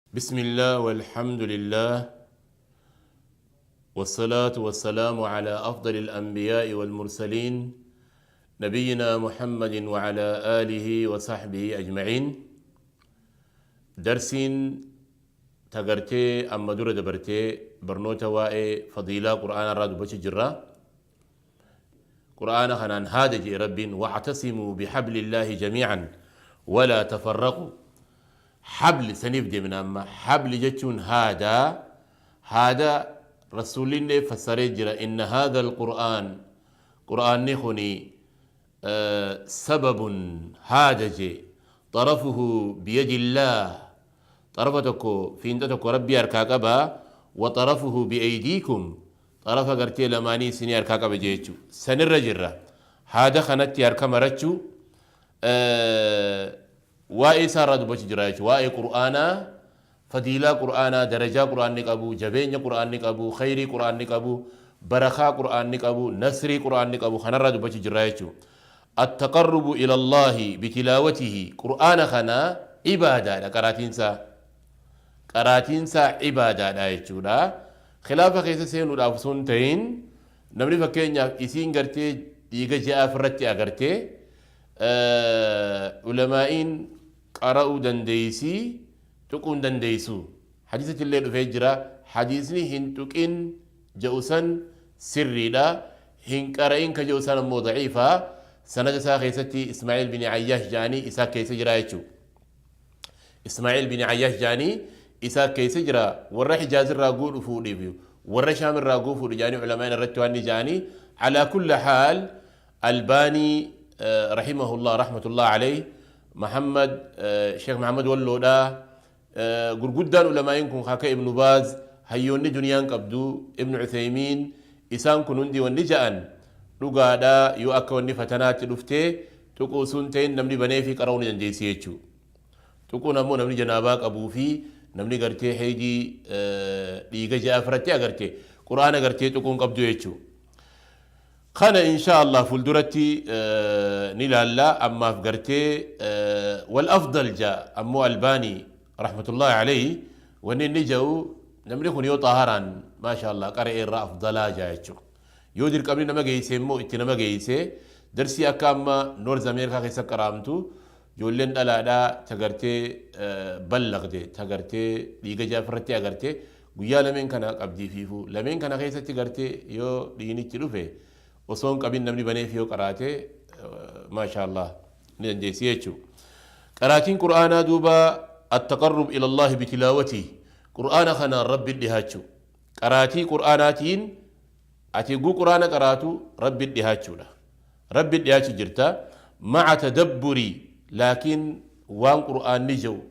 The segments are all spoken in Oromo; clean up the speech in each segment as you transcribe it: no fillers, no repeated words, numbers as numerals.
بسم الله والحمد لله والصلاة والسلام على أفضل الأنبياء والمرسلين نبينا محمد وعلى آله وصحبه أجمعين. درسين تغرتي أما دورة دبرتي برنوتا وائي فضيلة قرآن الراد بوش جرة قرآن خنان هذا جي رب واعتصموا بحبل الله جميعا ولا تفرقوا. حبل سنبدي من أما حبل جتون هذا رسول فسر جرا إن هذا القرآن قرآن نخني سبب هذا جي طرفه بيد الله، طرفتك في انتك ربي أركاكبا، وطرفه بأيديكم طرف قرتي لماني سني أركاكبا جيتشو سنر جرا هذا خنتي أركما رتشو وائي سارة بوش جرايش وائي قرآنا فضيلة قرآنا درجة قرآن نقبو جبين قرآن نقبو خيري قرآن نقبو برخا قرآن نقبو نصري قرآن نقبو خنرة بوش جرايشو. التقرب إلى الله بتلاوته قرآن خنا عبادة قراتينسا قراتينسا عبادة لا خلافة خيسة سينو الأفسون تين نمري فكين إسين قرتي ديغا جاء فرتي أغرتي علماء قرأوا دنديسي تكون دنديسو حديثة الليل فجرة حديثني هن تكين جوسا سري لا هن قرأين كجوسا مو ضعيفة سند ساخيستي إسماعيل بن عياش جاني إسا كيس جرايتشو إسماعيل بن عياش جاني إسا كيس جرا ورح جاز الراقول فودي فيو ورح شام الراقول فودي جاني علماء الرتواني جاني. على كل حال الباني رحمه الله رحمة الله عليه محمد شيخ محمد ولودا غرغدان علماء كن خاك ابن باز هيوني دنيان قبدو ابن عثيمين إسان كنوندي ونجان dhugaadha yoo akka wanni fatanaatti dhuftee tuquu sun ta'in namni banee fi qara'uu ni dandeessi jechuudha. Tuquun ammoo namni janaabaa qabuu fi namni gartee heedii dhiiga ja'a firattee agartee quraana gartee tuquun qabdu jechuudha. Kana insha Allah fuulduratti ni ilaalla ammaaf gartee wal afdal ja'a ammoo Albaanii rahmatullahi alayhi wanni inni ja'u namni kun yoo xaaharaan maasha Allah qara'ee irraa afdalaa ja'a jechuudha. Yoo dirqamni nama geesse immoo itti nama geesse darsii akka amma Noorz Ameerikaa keessa qaraamtu ijoolleen dhalaadhaa tagartee ballaqde tagartee dhiiga jaafirratti agartee guyyaa lameen kana qabdii fiifu lameen kana keessatti gartee yoo dhiinichi dhufe osoo hin qabin namni baneef yoo qaraate maasha Allah ni dandeessi jechuudha. Qaraatiin qur'aanaa duuba التقرب إلى الله بتلاوته قرآن خنا ربي dhihaachuu qaraatii qur'aanaatiin ati guu qur'aana qaraatu rabbi dhihaachuudha rabbi dhihaachu jirta maca tadabburi laakiin waan qur'aanni jiru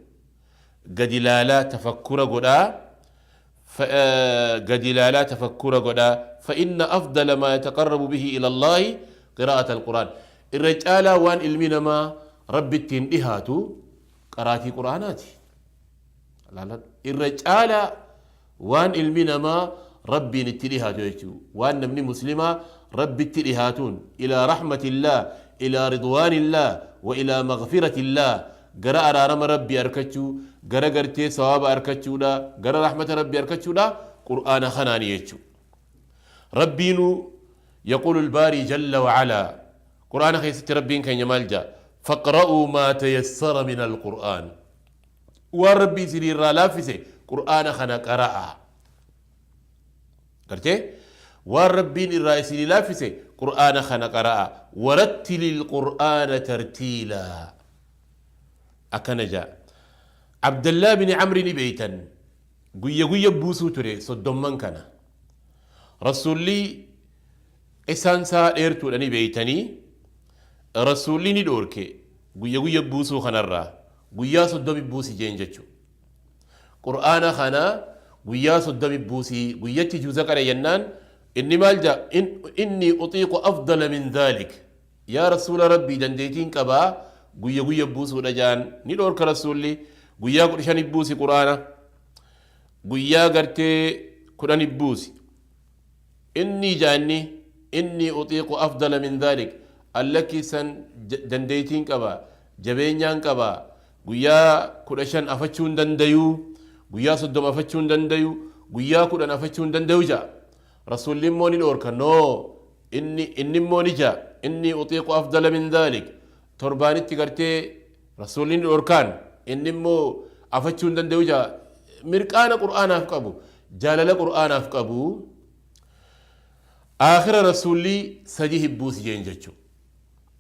gadi laalaa tafakkura godhaa gadi laalaa tafakkura godhaa فإن أفضل ما يتقرب به إلى الله قراءة القرآن الرجال وان علمي نما ربي التين dhihaatu qaraatii qur'aanaati الرجال وان علمي نما ربي نتليها جوجو وان نبني مسلمة ربي اتليهاتون إلى رحمة الله إلى رضوان الله وإلى مغفرة الله قرأ رارم ربي أركتشو قرأ قرتي ثواب أركتشو لا قرأ رحمة ربي أركتشو لا قرآن خناني يجو ربينو يقول الباري جل وعلا قرآن خيست ربين كان يمالجا فاقرأوا ما تيسر من القرآن وربي سرير رالافسي قرآن خنا قرأ قرتي والربين الرئيسي لافسي قرآن خنا قرأ ورتل القرآن ترتيلا أكنجا عبد الله بن عمرو بيتا قوية قوية بوسو تري صدام من كان رسولي إسان سا إرتو لني بيتني رسولي ندوركي قوية قوية بوسو خنرا قوية صدام بوسي جينجتشو قرآن خنا guyyaa soddomi buusii guyyatti juuza qare jennaan inni maal jaa inni utiiqu afdala min dhaalik yaa rasuula rabbii dandeetiin qabaa guyya guyya buusuudha jaan ni dhoorka rasuulli guyyaa 15 buusi quraana guyyaa gartee 10 buusi inni jaanni inni utiiqu afdala min dhaalik allakki san dandeetiin qabaa jabeenyaan qabaa guyyaa 15 afachuu hin dandayuu Guyyaa 30 afachuu hin dandayu, guyyaa 10 afachuu hin dandayu ja'a. Rasuulli immoo ni dhoorka, no, inni inni immoo ni ja'a, inni utiiqu afdala min dhaalik. Torbaanitti gartee Rasuulli ni dhoorkaan, inni immoo afachuu hin dandayu ja'a. Mirqaana Qur'aanaaf qabu, jaalala Qur'aanaaf qabu. Aakhira Rasuulli sadihi buusi jeen jechu.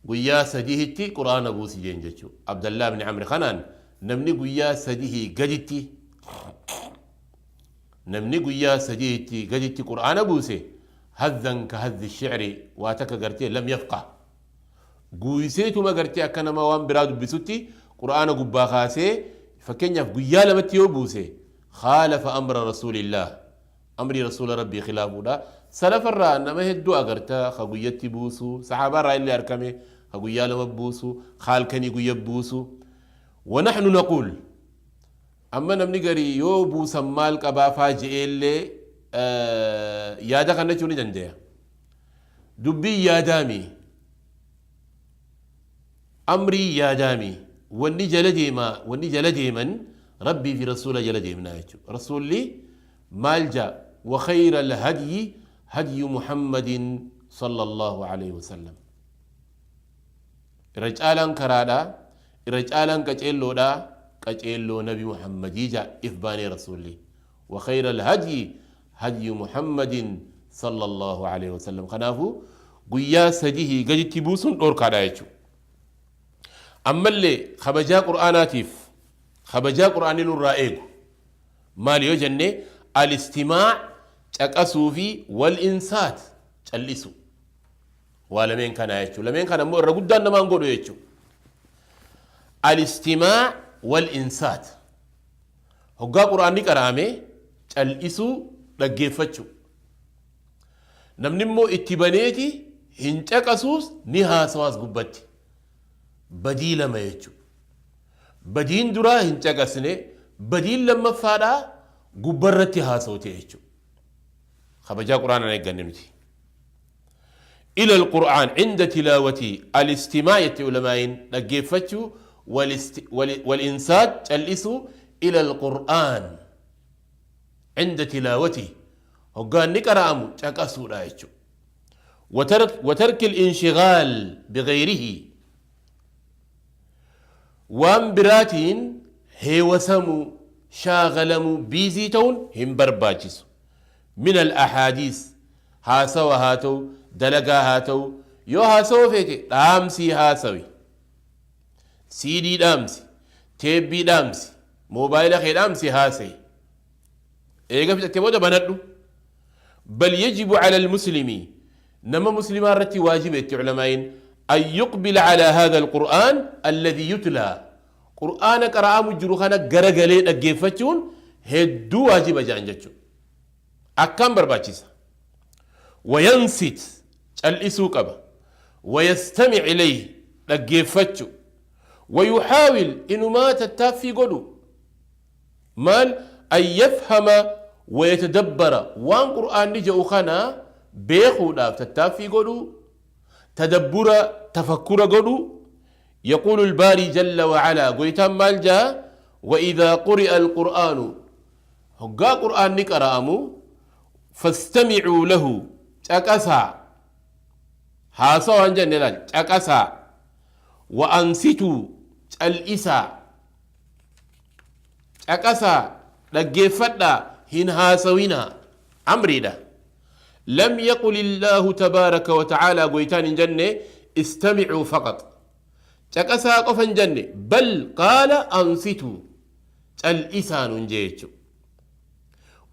Guyyaa sadihitti Qur'aana buusi jeen jechu. Abdallaa ibn Amri kanaan namni guyyaa sadihii gaditti namni guyyaa sadihitti gaditti Qur'aana buuse hadhan ka hadhi shi'ri waa takka gartee lam yafqah. Guuyiseetuma gartee akka nama waan biraa dubbisutti Qur'aana gubbaa kaasee fakkeenyaaf guyyaa lamatti yoo buuse khaalafa amra Rasuulillaah. Amrii Rasuula Rabbii khilaafuudha. Salafa irraa nama hedduu agarta ka guyyatti buusu, sahaabaa irraa illee arkame ka guyyaa lama buusu, ka halkanii guyya buusu. Wa nahnu naquul amma namni garii yoo buusan maal qabaa faa je'eellee yaada kannachuu ni dandaya. Dubbiin yaadaami. Amrii yaadaami. Wanni jala deemaa, wanni jala deeman Rabbii fi Rasuula jala deemnaa jechuudha. Rasuulli maal jaa? Wa khayra alhadyi hadyu Muhammadin sallallahu alayhi wasallam. Irra caalaan karaadha, irra caalaan qaceelloodha, qaceelloo Nabi Muhammadii jaa if baanee Rasuulli. Wa khayra alhadyi hadyu Muhammadin sallallahu alayhi wasallam. Kanaafuu guyyaa sadihii gaditti buusuun dhoorkaadha jechuudha. Ammallee kabajaa Qur'aanaatiif kabajaa Qur'aanni nurraa eegu maali yoo jenne al-istimaac caqasuu fi wal insaat cal'isu. Waa lameen kanaa jechuudha. Lameen kana immoo irra guddaan namaan godhu jechuudha. Al-istimaac wal insaat. Hoggaa Qur'aanni qara'ame cal'isuu dhaggeeffachuu. Namni immoo itti baneeti hin caqasuus ni haasawaas gubbatti. Badii lama jechuudha. Badiin duraa hin caqasne, badiin lammaffaadhaa gubbarratti haasawte jechuudha. Kabajaa Qur'aanaan eegganne nuti. Ila al-Qur'aan inda tilaawati al-istimaa jette ulamaa'iin dhaggeeffachuu wal-insaat cal'isuu ila al-Qur'aan inda tilaawati hoggaa inni qara'amu caqasuudha jechuudha. Watarki al-inshigaal bighayrihi waan biraatiin heewasamuu, shaagalamuu, biizii ta'uun hin barbaachisu. Min al-ahaadiis haasawa haa ta'u, dalagaa haa ta'u, yoo haasawa feete dhaamsii haasawi. CD dhaamsi, teebbii dhaamsi, moobaayila kee dhaamsi haasayi. Eega fixattee booda banadhu. Bal yajibu cala almuslimi nama muslimaa irratti waajiba itti ulamaa'iin an yuqbila calaa haadha alqur'aan alladhii yutlaa qur'aana qara'amu jiru kana garagalee dhaggeeffachuun hedduu waajiba jedhan jechuudha. Akkaan barbaachisa. Wayansit cal'isuu qaba. Wayastamic ilayhi dhaggeeffachu. Wayuhaawil inumaa tattaaffii godhu. Maal an yafhama wa yatadabbara waan qur'aanni ja'u kana beekuudhaaf tattaaffii godhuu, tadabbura tafakkura godhuu. Yaquulu albaarii jalla wa calaa goytaan maal ja'a? Wa idhaa quri'a alqur'aanu hoggaa qur'aanni qara'amu fastamicuu lahu caqasaa haasawa hin jenne laal caqasaa wa ansituu cal'isaa Caqasaa, dhaggeeffadhaa, hin haasawinaa. Amriidha. Lam yaqul Illaahu tabaaraka wa ta'aalaa goytaan hin jenne istamicuu faqax. Caqasaa qofa hin jenne bal qaala ansituu cal'isaa nuun jee jechuudha.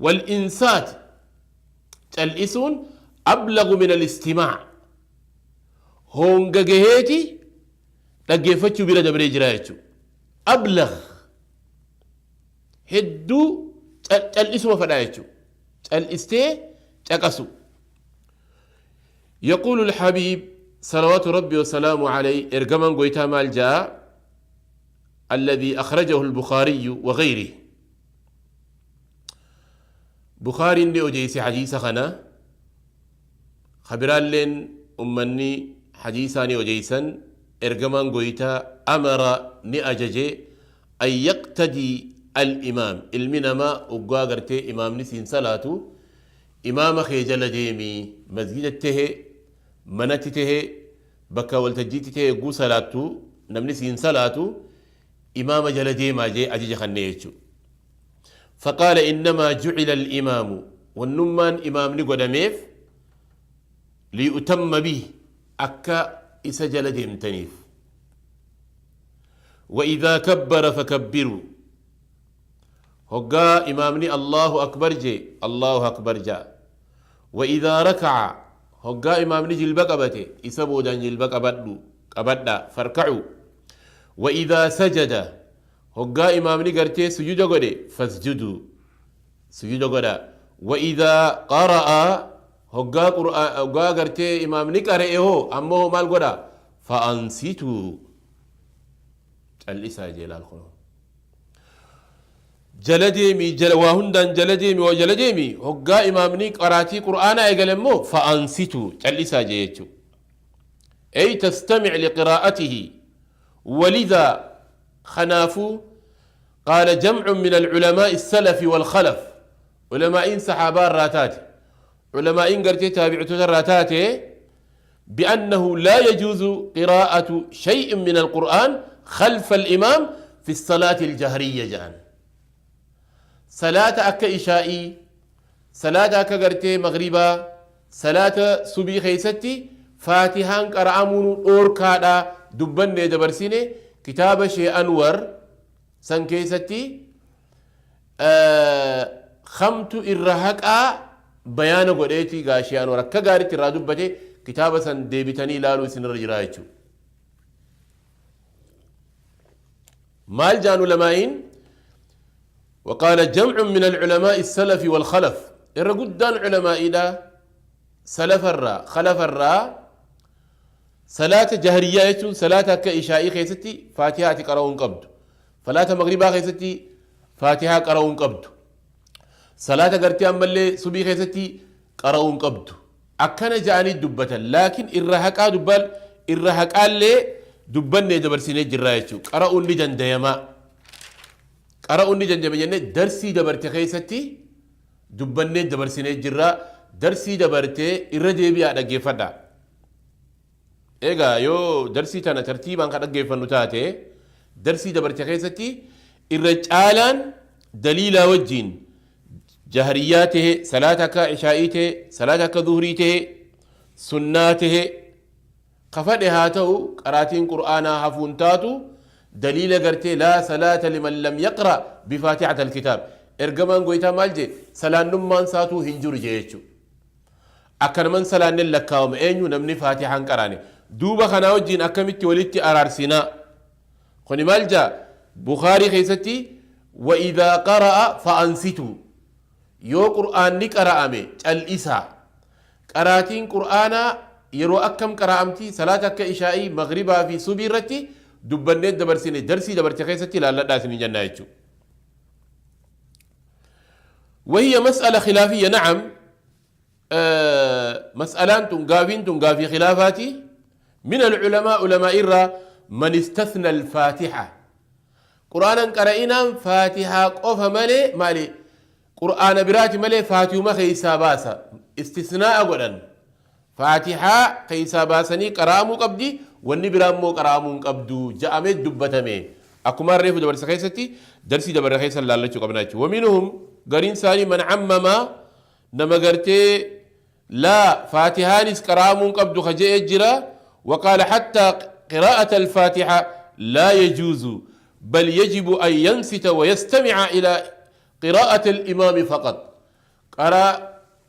Wal insaat cal'isuun ablagu min al-istimaac hoonga gaheeti dhaggeeffachuu bira dabree jira jechuudha. Ablagh hedduu cal'isuma fadhaa jechuudha. Cal'istee caqasu. Yaquulu alhabiib salawaatu rabbi wasalaamu alayhi ergamaan goytaa maal ja'a alladhii akhrajahu albukhaariyyu wa ghayrihi. Bukhaariin ni odeeyse hadiisa kana Ka biraalleen ummanni hadiisaa ni odeeysan, Ergamaan Gooytaa amara ni ajaje an yaqtadii Al-imaam ilmi namaa oggaa gartee imaamni siin salaatu imaama kee jala deemi masjidatti tahe manatti tahe bakka waltajjiitti tahe egguu salaattu namni siin salaatu imaama jala deemaa jee ajaja kannee jechuu. Faqaala innamaa jucila al-imaamu wannummaan imaamni godhameef liyu'tamma bih akka isa jala deemtaniif. Wa idhaa kabbara fakabbiruu hoggaa imaamni Allaahu akbar jee Allaahu akbar ja'a. Wa idhaa raka'a hoggaa imaamni jilba qabate isa boodaan jilba qabadhu qabadha farka'uu. Wa idhaa sajada hoggaa imaamni gartee sujuda godhe fasjuduu sujuda godha. Wa idhaa qara'a hoggaa qur'aa hoggaa gartee imaamni qara'e hoo ammoo hoo maal godha fa'ansituu cal'isaa jee laal kunoo jala deemi jala waa hundaan jala deemi waa jala deemi hoggaa imaamni qaraatii qur'aanaa eegale immoo fa'ansitu cal'isaa jee jechuu ay tastamic liqiraa'atihi walidhaa kanaafuu qaala jamcun min alculamaa'i salafi walkhalaf ulamaa'iin saxaabaa irraa taate ulamaa'iin gartee taabictoota irraa taate بأنه لا يجوز قراءة شيء من القرآن خلف الإمام في الصلاة الجهرية جان صلاة أكا إشائي صلاة أكا غرتي مغربا صلاة سبي خيستي فاتحان قرأمون أوركادا دبن دبرسيني كتاب شيء أنور سن كيستي Kamtu irra haqaa bayaana godheeti gaa Shee Anwar akka gaaritti irraa dubbate kitaaba san deebitanii ilaaluu isinirra jiraa jechuudha. Maal jaan ulamaa'iin وقال جمع من العلماء السلف والخلف irra guddaan ulamaa'iidha salafarraa khalafarraa Salaata jahriyyaa jechuun salaata akka ishaa'ii keessatti faatihaa ati qara'uu hin qabdu. Salaata maghribaa keessatti faatihaa qara'uu hin qabdu. Salaata gartee ammallee subii keessatti qara'uu hin qabdu. Akkana ja'anii dubbatan. Laakiin irra haqaa dubbal irra haqaallee dubbannee dabarsinee jirraa jechuudha. Qara'uun ni dandayama. Qara'uun ni dandayama jennee darsii dabarte keessatti dubbannee dabarsinee jirra. Darsii dabarte irra deebi'aa dhaggeeffadhaa. Egaa yoo darsii tana tartiibaan kan dhaggeeffannu taate darsii dabarte keessatti irra caalaan daliilaa wajjiin jahriyyaa tahe salaata akka ishaa'ii tahe salaata akka zuhrii tahe sunnaa tahe ka fadhe haa ta'u qaraatiin qur'aanaa hafuun taatu daliila gartee laa salaata liman lam yaqra bifaatihata alkitaab ergamaan goytaa maal jee salaannummaan saatuu hin jiru jee jechuudha. Akka nama hin salaannen lakkaawama eenyu namni faatihaa hin qaraane duuba kanaa wajjiin akkamitti walitti araarsinaa kuni maal jaa bukaarii keessatti wa idhaa qara'a fa'ansituu yoo qur'aanni qara'ame cal'isaa qaraatiin qur'aanaa yeroo akkam qara'amti salaata akka ishaa'ii maghribaa fi subii irratti dubbannee dabarsine darsii dabarte keessatti ilaalladhaa isin jennaa jechuudha. وهي مسألة خلافية نعم Mas'alaan tun gaafiin tun gaafii khilaafaati. Min alculamaa ulamaa irraa man istathna alfaatiha. Qur'aanan qara'inaan faatihaa qofa malee maali qur'aana biraati malee faatihuma keessaa baasa. Istisnaa'a godhan. Faatihaa keessaa baasanii qara'amuu qabdi wanni biraa immoo qara'amuu hin qabdu ja'amee dubbatame. Akkuma reefu dabarsa keessatti darsii dabarre keessa laallachuu qabna jechuudha. Waminuhum gariin isaanii man cammamaa Nama gartee laa faatihaanis qara'amuu hin qabdu ka je'e jira waqaala hattaa qiraa'ata alfaatiha laa yajuuzu bal yajibu an yansita wa yastamica ilaa qiraa'ati alimaami faqat qaraa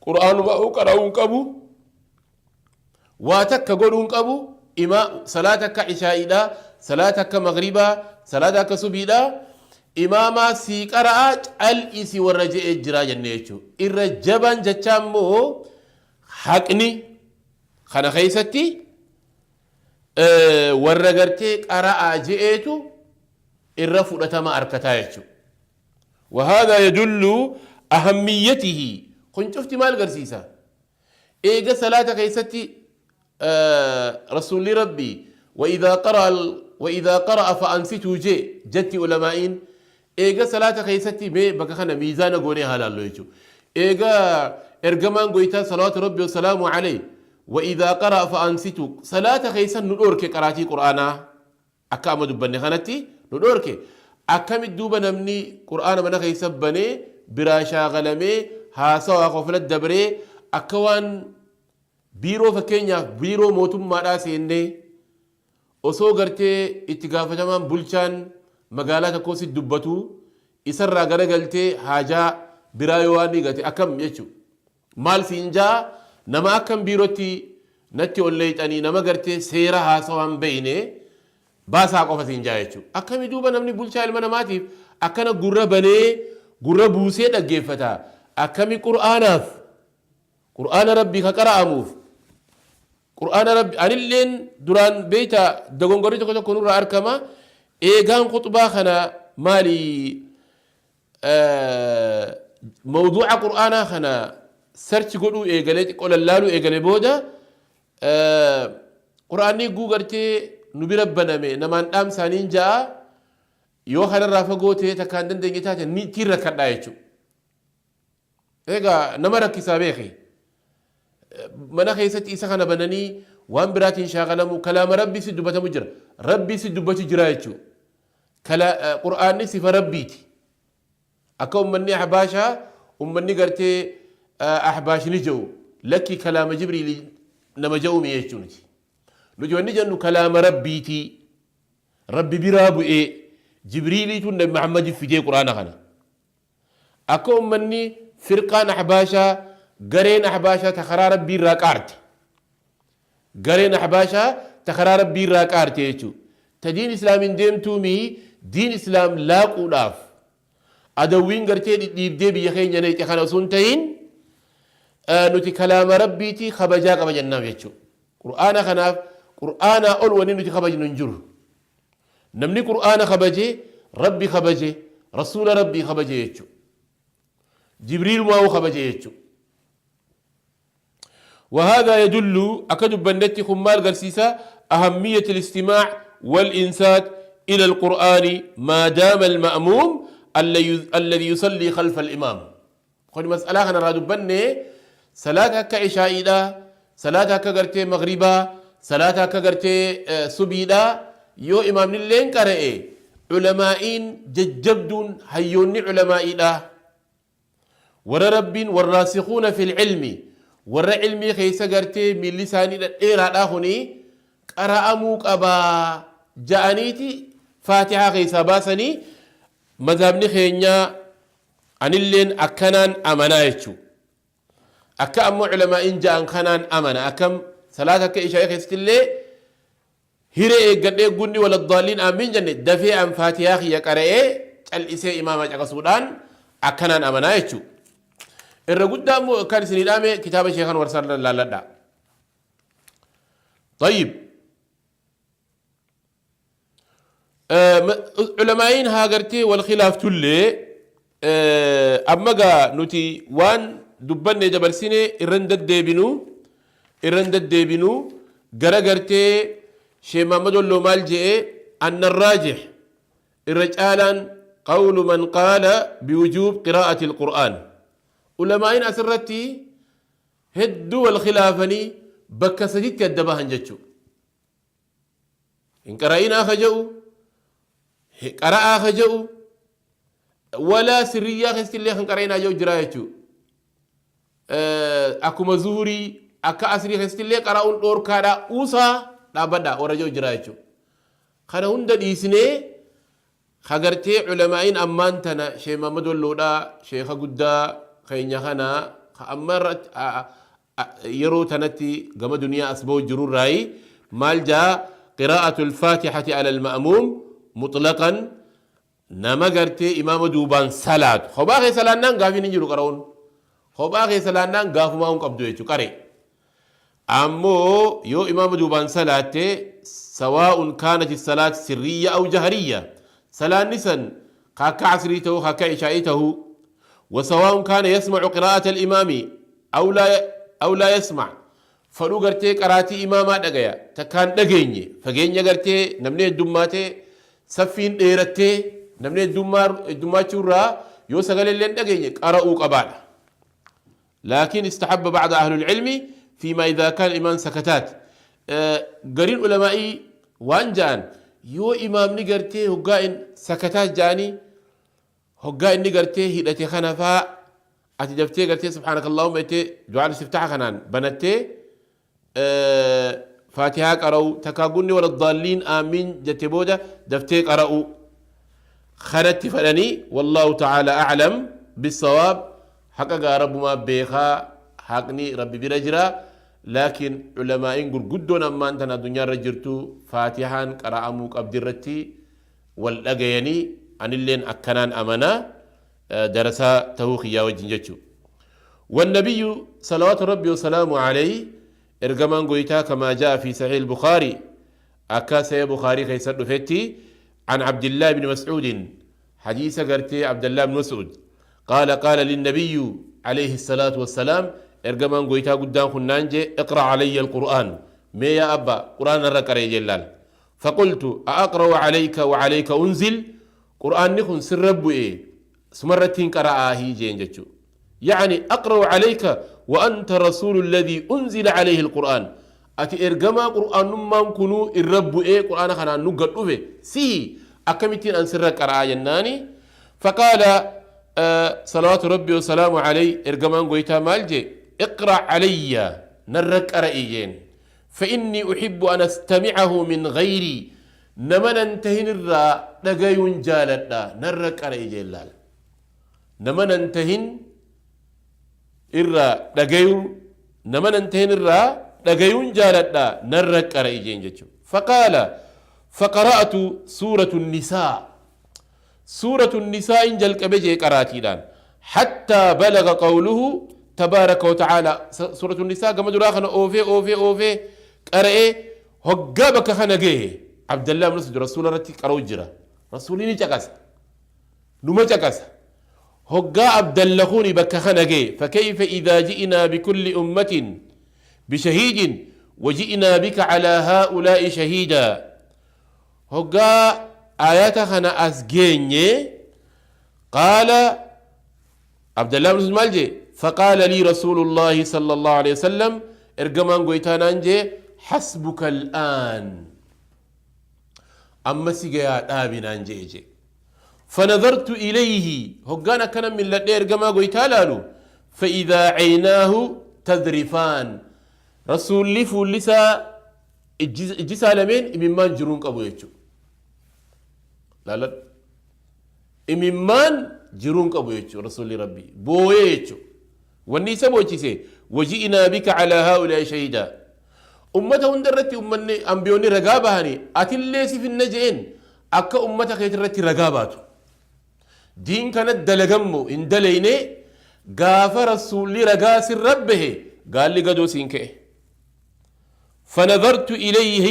qur'aanuma qara'uu hin qabu waa takka godhuu hin qabu ima salaata akka ishaa'iidha salaata akka maghribaa salaata akka subiidha imaamaa sii qara'a cal'isi warra je'ee jiraa jennee jechuu irra jabaan jechaa immoo haqni kana keessatti warra gartee qara'aa je'eetu irra fudhatama arkataa jechuu وهذا يدل أهميته kun cufti maal garsiisa Eega salaata keessatti Rasuulli Rabbii wa idhaa qara'a wa idhaa qara'a fa'ansituu jee jetti ulamaa'iin Eega salaata keessatti mee bakka kana miizaana goonee haa laallu jechuudha. Eega ergamaan goytaa salawaatu rabbi wasalaamu alayhi wa idhaa qara'a fa'ansitu salaata keessan nu dhoorke qaraatii qur'aanaa akka amma dubbanne kanatti nu dhoorke. Akkamit duuba namni qur'aana mana keessa banee biraa shaagalamee haasawaa kofla dabree akka waan biiroo, fakkeenyaaf biiroo mootummaadhaa seennee osoo gartee itti gaafatamaan bulchaan magaalaa tokkoo si dubbatu isarraa garagaltee haajaa biraa yoo waan gate akkam jechuudha. Maal siin jaa? Nama akkam biirootti natti ol leexanii nama gartee seera haasawaan beeyne baasaa qofa siin jaa jechuudha. Akkami duuba namni bulchaa ilma namaatiif akkana gurra banee gurra buusee dhaggeeffata? Akkami qur'aanaaf, qur'aana rabbii ka qara'amuuf, qur'aana rabbi? Anilleen duraan beeyta dogongorri tokko tokko nurraa argama. Eegaan khuxbaa kana maali mawduuca qur'aanaa kana search godhuu eegalee, xiqqoo lallaaluu eegale booda, qur'aanni guu gartee nu bira baname namaan dhaamsaaniin ja'a yoo kanarraa fagoo ta'ee takkaan dandeenye taate ni ittiin rakkadhaa jechuudha. Egaa nama rakkisaa beeki. Mana keessatti isa kana bananii waan biraatiin shaakalamu, kalaama rabbii si dubbatamu jira. Rabbii si dubbatu jira jechuudha. Qur'aanni sifa rabbiiti. Akka ummanni ahbaashaa, ummanni gartee ahbaash ni jedhu, lakki kalaama jibriili nama jedhumi jechuuniti. Nuti wanni jennu kalaama rabbiiti. Rabbi biraa bu'ee jibriiliitu nabi Muhammad fidee qur'aana kana. Akka ummanni firqaan ahbaashaa, gareen ahbaashaa ta karaa rabbii irraa qaarte. Gareen ahbaashaa ta karaa rabbii irraa qaarte jechuudha. Ta diin islaamiin deemtuumii diin islaam laaquudhaaf adawwiin gartee dhidhiibdee biyya keenya neeqe kana osoo hin ta'in, nuti kalaama rabbiitii kabajaa qaba jennaaf jechuudha. Qur'aana kanaaf qur'aanaa ol wanni nuti kabajnu hin jiru. Namni qur'aana kabaje rabbi kabaje, rasuula rabbii kabaje jechuudha. Jibriil maa'uu kabaje jechuudha. وهذا يدل أكد بندتي خمال قرسيسا أهمية الاستماع والإنسات إلى القرآن ما دام المأموم الذي يصلي خلف الإمام. خذ مسألة أنا رادو بني صلاة هكا عشائي دا، صلاة هكا قرتي مغربا، صلاة هكا قرتي صبي دا، يو إمام لين قرأ علماءين ججبدون هيوني علمائي دا ورا ربين والراسخون في العلم ورا علمي خيسا قرتي من لساني ديرا داخوني قرأمو قبا جانيتي فاتحة خيسا باسني. مذهبني خينيا أنلين أكنان أمنا يچو أكا أمو علماء جان كنان أمنا. أكم صلاة كإشاء خيستلي hiree eeggadhee gunni waladdaalliin amiin jenne dafee an faatihaa kiyya qara'ee cal'isee imaama caqasuudhaan akkanaan amanaa jechuu. Irra guddaa immoo kan isinii dhaame kitaaba sheekan warsaan laalladha. طيب culamaa'iin haa gartee wal khilaaftullee, amma gaa nuti waan dubbanne dabarsine irran deddeebinu, irran deddeebinu. Gara gartee Sheekh Muhammad Walloo maal je'e? Anna raajix, irra caalaan, qawlu man qaala biwujuub qiraa'ati alqur'aan. Ulamaa'iin asirratti hedduu wal khilaafanii bakka saditti adda bahan jechuu. Hin qara'inaa ka je'u, qara'aa ka je'u, walaa sirriyyaa keessatti illee kan qara'inaa je'u jira jechuu. Akkuma zuhurii akka asrii keessatti illee qara'uun dhoorkaadha, uusaa dhaabbadha warra je'u jira jechuu. Kana hunda dhiisnee kagartee culamaa'iin ammaan tana Sheekh Muhammad Walloodhaa, sheeka guddaa keenya kana ka amma yeroo tanatti gama duniyaa as bahu jirurraayi maal jaa? Qiraa'atu alfaatihati ala alma'muum mutlaqan. Nama gartee imaama duubaan salaatu, kophaa keessa laannaan gaafiin hin jiru. Qara'uun kophaa keessa laannaan gaafumaa hin qabdu jechuu qare. Ammoo yoo imaama duubaan salaatte, sawaa'un kaanat salaat sirriyya aw jahariyya, salaanni san ka akka asrii ta'uu, ka akka ishaa'ii ta'uu, وسواء كان يسمع قراءة الإمام أو لا يسمع، fadhuu gartee qaraatii imaamaa dhagaya takkaan dhageenye, fageenya gartee namni heddummaatee saffiin dheerattee. Namni heddummaachuu irraa yoo sagalee illee dhageenye qara'uu qabaadha. لكن استحب بعض أهل العلم فيما إذا كان الإمام سكتات. قرين علمائي waan ja'an, yoo imaamni gartee hoggaa سكتات ja'anii, hoggaa inni gartee hidhate kana faa, ati daftee gartee سبحانك اللهم jettee du'aan istiftaha kanaan banattee faatihaa qara'u, takkaa gunni ولا الضالين آمين jette booda daftee qara'u kanatti fedhanii. والله تعالى أعلم بالصواب. Haqa gaa rabbumaa beekaa, haqni rabbi bira jira. Laakiin culamaa'iin gurguddoon ammaan tana addunyaa irra jirtu faatihaan qara'amuu qabdi irratti wal dhagayanii, anilleen akkanaan amanaa darasaa tahuu kiyyaa wajjin jechuu. والنبي صلوات ربي وسلامه عليه, إرجمان قويتا, كما جاء في صحيح البخاري, أكا صحيح البخاري كيسر فتي, عن عبد الله بن مسعود, حديث قرتي عبد الله بن مسعود قال: قال للنبي عليه الصلاة والسلام, إرجمان قويتا قدام خنانجي: اقرأ علي القرآن, mee يا أبا قرآن الرقري جلال. فقلت: أأقرأ عليك وعليك أنزل؟ قرآن نكون سر إيه سمرتين قرأ هي جين جتشو, يعني أقرأ عليك وأنت رسول الذي أنزل عليه القرآن؟ أتي إرجما قرآن ما كنو الرب إيه قرآن خنا نقد أوفي سي أكمتين أن سر قرأ يناني. فقال صلوات ربي وسلامه عليه, إرجمان قويتا مالجي: اقرأ علي, نرك أرأيين, فإني أحب أن أستمعه من غيري, نمن انتهن الرا دقيون جالتا نرك أرأيين. لال نمن انتهن irraa dhagayuu, nama nan tahin irraa dhagayuun jaaladha, narra qara'i jeen jechuudha. فقال: فقرأت سورة النساء, سورة النساء إن jalqabe jee qaraatiidhaan, حتى بلغ قوله تبارك وتعالى. سورة النساء gama duraa kana oofee oofee oofee qara'ee, hoggaa bakka kana gahe, Abdallah ibn Mas'ud rasuula irratti qara'u jira. Rasuulli ni caqasa, numa caqasa. Hoggaa Abdalla kuni bakka kana gahe, فكيف إذا جئنا بكل أمة بشهيد وجئنا بك على هؤلاء شهيدا, hoggaa آيات kana as geenye, قال عبد الله بن مسعود maal jee: فقال لي رسول الله صلى الله عليه وسلم, ergamaan goytaanaan jee: حسبك الآن, amma si gayaa, dhaabinaan jee jee. فنظرت إليه, هقانا كان من لدي إرجما قويتا لالو, فإذا عيناه تذرفان, رسول لي فولسا إجسا لمن إممان جرون قبو يجو. لا لا, إممان جرون قبو يجو, رسول ربي بوي يجو. والنيسا بوچيسي وجئنا بك على هؤلاء شهيدا. أمته هندرتي أمني أنبيوني رقابة هني أتلي في النجئين أكا أمتك يترتي رقاباتو diin kana dalagammo hin dalayne. Gaafa rasuulli ragaa sirra bahe gaalli gadoo siin ka'e. فنظرت إليه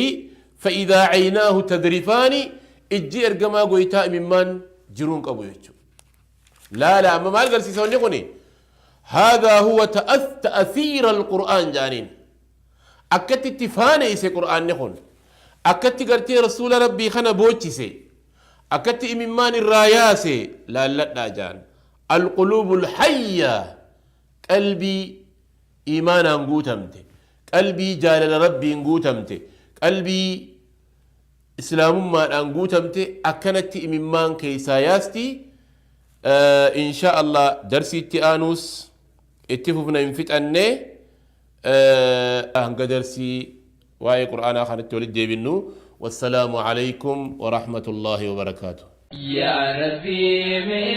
فإذا عيناه تذرفان, ijji ergamaa goytaa imimmaan jiruun qabu jechu. لا لا, amma maal garsiisa wanni kuni? هذا هو تأثير القرآن jaaniin. Akkatti itti faana ise qur'aanni kun, akkatti gartee rasuula rabbii kana boochise, akkatti imimmaan irraa yaase laalladhaa jaan. القلوب الحية, qalbii iimaanaan guutamte, qalbii jaalala rabbiin guutamte, qalbii islaamummaadhaan guutamte, akkanatti imimmaan keessaa yaasti. إن شاء الله darsiitti aanuus itti fufna, hin fixanne. Hanga darsii waa'ee qur'aanaa kanatti walitti deebinnu, والسلام عليكم ورحمة الله وبركاته. يا ربي من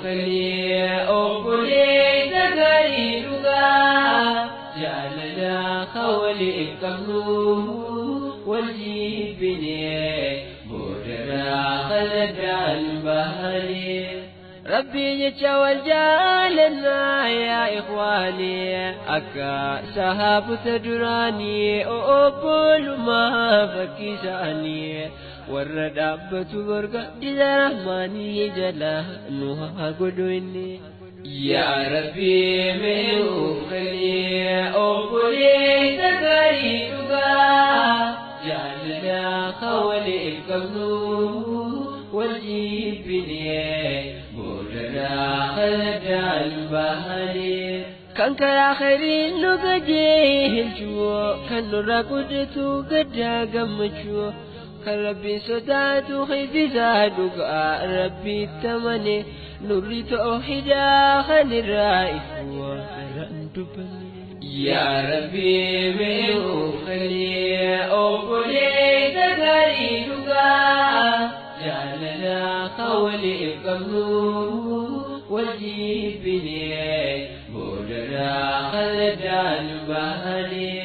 خلي أقولي تقريبا جعلنا خولي قبله والجيبني بودنا خلد البهري. ربي يتشوى جالنا يا إخواني أكا سهاب تدراني أقول ما فكيساني warra dhaabbatu borga dida rahmaanii jala nu haa godhu inni. Yaa Rabbi, mee nuuf kenni obboleessa gaarii dhugaa jaalala kan waliif qabnu wal jibbine. bahanii kan karaa khayriin nu qajeelchu kan nurraa guddatu gaddaa gammachuu kan rabbiin sodaatu hiddisaa dhugaa rabbiitti amane nurri toohidaa kan irraa ifu dubbanne. Yaa Rabbi mee خلي أوبولي تغاري dhugaa jaalala qawli qabnu wajjibine boodarraa khaladaan bahanii.